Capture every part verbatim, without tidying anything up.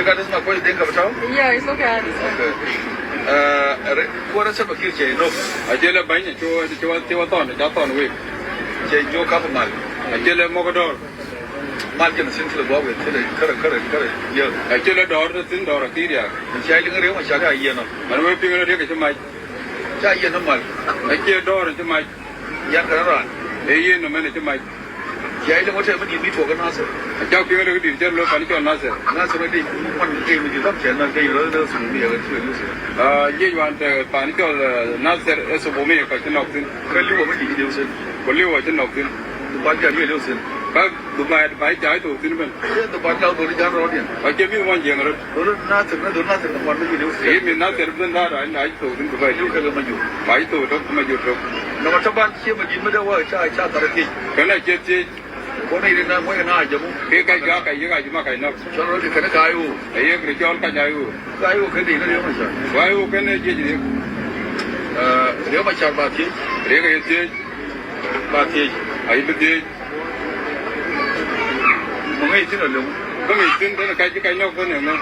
Got this my question, Dinka Batao? Yeah, it's okay, I understand. Okay. Uh, re-, kuɔrɛ Salva Kiir cɛ inɔ. A jɛlɛ bany cu, cu, cu thɔn, ca thɔn wek. Cɛ jo kap mal. A jɛlɛ mɔk dɔr. Mal jɛn sin kile bɔ wek, kile kare, kare, kare. Yeah. A jɛlɛ dɔr, sin dɔr a Kiir ya. Cɛ liŋ Riek Machar a yɛn nɔ. Man wek piŋ rɛ Riek ci mac. Ca yɛn nɔ mal. A jɛ dɔr ci mac. Yan kɛ raan. Ɛ yɛn nɔ mɛn ci mac. Cia ilɛ ŋuɔ̱t tɛmɛ di̱t mi tuɔɔk kä Nasir. A cak piŋ dee kä di̱t cɛ lo̱ pani cɔl Nasir. Nasir ɛ dee ŋuɔ̱t dee mi di̱t ram cɛ na dee rɔ dee sum mi yɛ kä tuɔɔk Nasir. A jiec wan te pani cɔl, eh, Nasir ɛ subu mi kɔ ci nɔk thin. Kä liwɔ mi di̱t dee usen. Ku liwɔ ci nɔk thin. Dubai ca liwɔ dee usen. Kä Dubai, Dubai ca ithok thin ben. Ɛ Dubai ca dhori jan rɔɔdiɛn. Kä cɛ mi muɔ̱n jiɛŋ rot. Dhori Nasir, dhori Nasir kä muɔ̱n mi di̱t dee usen. Imi Nasir ben da̱a̱ da̱a̱ ithok thin Dubai. Liwɔ kɛ lɛ ma jur. Ba ithok tok ma jur tok. Nɔmɔ taban. Cie ma di̱t mi dee wä ca, ca thar thiec. Kɛn a ciɛ thiec. Kɔn i̱ ri na muɔc kɛ na a jamu. Kɛ kac ka kac yek a juma kac nɔk. Cɔl rɔ ti kɛn ka ayo. A yek ri cɔl kac ayo. Ka ayo kɛn i̱ ri Riek Machar. Wa ayo kɛn i̱ jiec Riek. Ɛ, Riek Machar ba thiec. Riek a yɛ thiec. Ba thiec. A yi bi thiec. Mɛ ŋäc thin a lem. Kä ŋäc thin thin kac kac nɔk thin ɛmɛ.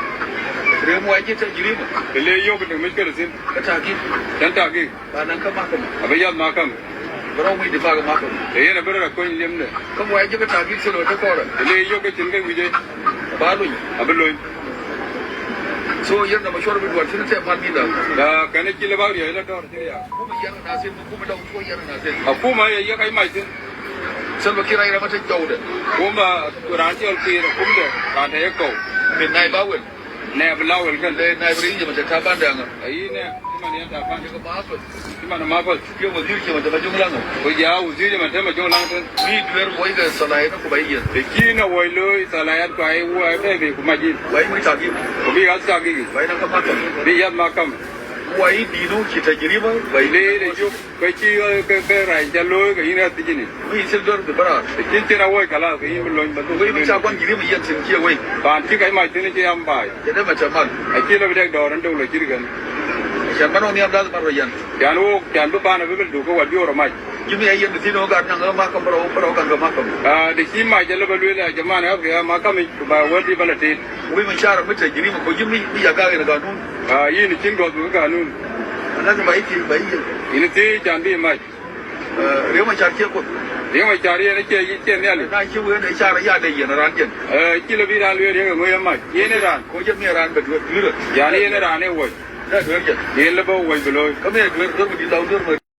Riek muɔc ji̱ tajriba. Kɛ le yok ni mec kɛl thin. Kä tagik. Cɛn tagik. Ba naŋ kä mahakama. A bi yath mahakama. Bi rɔ wi̱c di bak mahakama. Ɛ yɛn a bi rɔ kuny liemdɛ. Kä wɛɛc ji̱ kä tagik thil wä ti kɔrɛ. Ɛ le yok kä cin kä wi̱cɛ. Ba luny. A bi luny. So yɛn na ma cuɔr bi duɔr cin tɛ mal bi la. Ba kɛn ci lɛ ba riɛc la dɔr ci riɛc. Kuma yɛn na sin, kuma dɔŋ cuɔ yɛn na sin. A kuma yɛ yɛ kac mac thin. Salva Kiir a yɛn a ma te jɔwdɛ. Kuma raan cɔl Kiir a kumdɛ raan te yɛ kɔw. Min na i̱ ba wel. Nɛ bi la wel kɛn. Lɛ nɛ bi ri yɛ mɛ tɛ taban dɛŋ. Ayi nɛ, iman yɛn taban. Yɛ kɛ ma fɛl. Iman ma fɛl. Yɛ wazir yɛ mɛ tɛ ma juŋ laŋ. Ko ja wazir yɛ mɛ tɛ ma juŋ laŋ tɛ. Mi duer boi kɛ salahiyat ku ba yɛ. Tɛ ci na woi lo salahiyat ku ay woi bɛ bi ku ma jin. Wai mi tagi. Ko bi gas tagi. Wai na ka ma kam. Bi yat ma kam. Wai di no ci tajriba. Wai le le juk. Kä ci, kä, kä rac ca lo̱o̱i kɛ yïn a thiecni. Mi thil dɔr bi bäraar. Ci cin a wuɔc kɛ lath kɛ yïn bi lony bä dhuk. Wec mi ca gua̱n ji̱ ri mi yɛn thi̱n ciɛ wec. Paan ci kɛc mac thi̱n ci am ba̱a̱c. Cɛ dee mɛ tɛ mal. A ci lɛ bi dɛk dɔɔr in dok lɔ cir kɛn. Cɛ mɛn wä nhiam dath mɛn rɔ yɛn. Can wok, can bi paan a bi bi duk kä wat bi wä rɔ mac. Ji̱ mi a yɛn bi thi̱n wä gat naŋ ɛ ma ka̱m bä rɔ, bä rɔ ka̱m kɛ ma ka̱m. A, di ci mac a lɛ bä lueel a jɛ man ɛ ɣäth kɛ ma ka̱m i̱ ku ba wäl di bä lɛ tet. Wec mi car mi te ji̱ ri mi ko ji̱ mi, mi ya gak yɛn ganun. A, yïn cin gɔth bi ganun. Lazim ba i̱ thiec, ba i̱ yel. Yïn thiec can bi mac. Ɛ, Riek Machar ciɛ Kuoth. Riek Machar yɛn ciɛ, ciɛ nhiali. Na ci wen ɛ car ya de yɛn raan jɛn. Ɛ, ci lɛ bi raan lueel Riek ɛ ŋöc ɛ mac. Yɛn ɛ raan. Ko jɛ mi raan bɛ duer, duer. Yan yɛn ɛ raan ɛ wuɔc. Da duer jɛn. Yɛn lɛ bä wuɔc bi looi. Kä mi ɛ duer, duer mi di lau duer mi.